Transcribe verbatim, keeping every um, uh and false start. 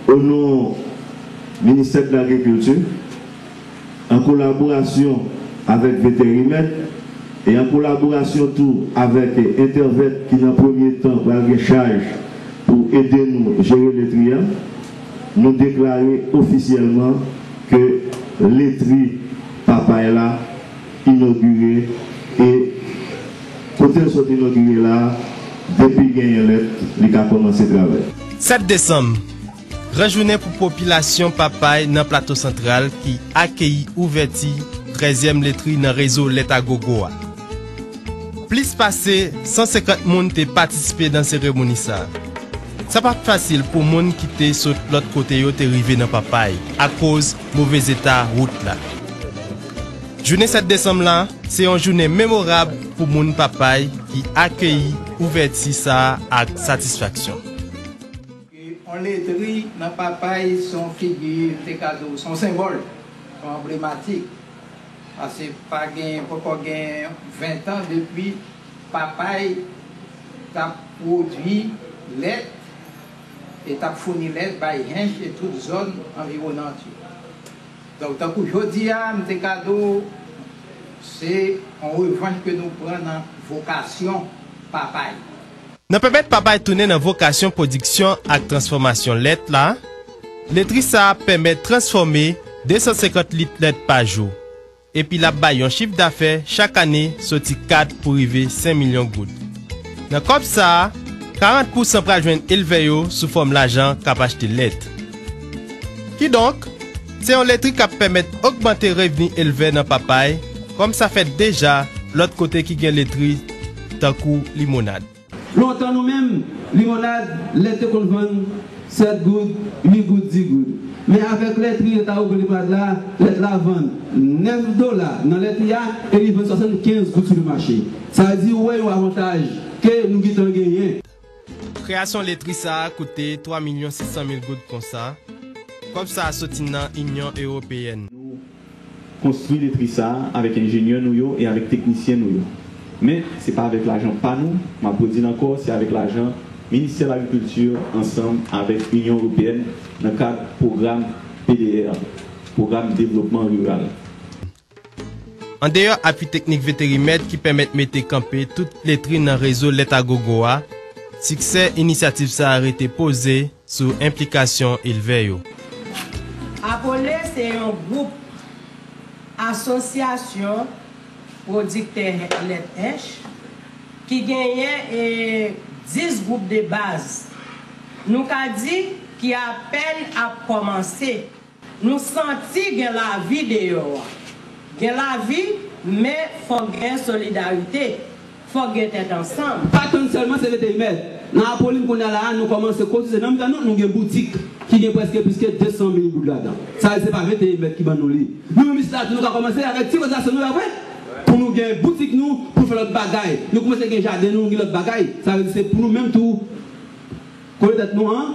O non Ministè de Lagrikilti, an kolaborasyon avèk Veterimed e an kolaborasyon tou avèk Entèvèt ki nan premye tan pral gen chaj pou ede nou jere letri a, nou deklare ofisyèlman ke letri Papay la inogire e kote l sot inogire la, depi genyen lèt, li ka kòmanse travay. Sèt desanm, gran jounen pou popilasyon Papay nan Plato Santral ki akeyi ouvèti trèzyèm letri nan rezo Lèt a Gogo a. Plis pase san senkant moun te patisipe nan seremoni sa a. Sa pa t fasil pou moun ki te sot lòt kote yo te rive nan Papay akoz movez eta wout la. Jounen sèt desanm la, se yon jounen memorab pou moun Papay ki akeyi ouvèti sa a ak satisfaksyon. Yon letri nan Papay se yon figi, m te ka di w, se yon senbòl, se yon anblematik. Paske pa gen, poko gen ven tan depi Papay t ap pwodui lèt e t ap founi lèt bay Hench e tout zòn anviwonant yo. Donk, tankou jodi a, m te ka di w, se yon revanch ke nou pran nan vokasyon Papay. Nan pèmèt Papay tounen nan vokasyon pwodiksyon ak transfòmasyon lèt la, letri sa a pèmèt transfòme de san senkant lit lèt pa jou, epi l ap bay yon chif dafè chak ane soti kat pou rive senk milyon goud. Nan kòb sa a, karant pousan pral jwenn elvè yo sou fòm lajan k ap achte lèt. Kidonk, se yon letri k ap pèmèt ogmante revni elvè nan Papay, kòm sa fèt deja lòt kote ki gen letri tankou Limonad. Lontan nou menm, Limonad, lèt te konn vann sèt goud, uit goud, dis goud. Men avèk letri Lèt a Gogo Limonad la, lèt la vann nèf dola nan letri a e li vann swasannkenz goud sou le mache. Sa vle di ou wè yon avantaj ke nou gentan genyen. Kreyasyon letri sa a koute twa milyon sis san mil goud konsa. Kòb sa a soti nan Inyon Ewopeyèn. Nou konstwi letri sa a avèk enjenyè nou yo e avèk teknisyen nou yo. Men, se pa avèk lajan pa nou, m ap redi l ankò, se avèk lajan Ministè Lagrikilti ansanm avèk Inyon Ewopeyèn nan kad pwogram P D R, Pwogram Devlopman Riral. Andeyò apui teknik Veterimed ki pèmèt mete kanpe tout letri nan rezo Lèt a Gogo a, siksè inisyativ sa a rete poze sou enplikasyon elvè yo. Apole se yon gwoup asosyasyon pwodiktè lèt Hench ki genyen, e, dis gwoup de baz, nou ka di, ki apèn ap kòmanse. Nou santi gen lavi deyò a. Gen lavi, men fòk gen solidarite, fòk gen tèt ansanm. Pa tann sèlman se Veterimed. Nan Apolim kounye a la a, nou kòmanse konstwi, se nan mitan nou, nou gen boutik ki gen prèske plis ke de san mil goud ladan. Sa vle di se pa Veterimed ki ban nou li. Nou menm isit la tou, nou ka kòmanse avèk ti kòtizasyon nou yo apre, pou nou gen boutik nou, pou nou fè lòt bagay. Nou kòmanse gen jaden nou, gen lòt bagay. Sa vle di se pou nou menm tou, kole tèt nou an.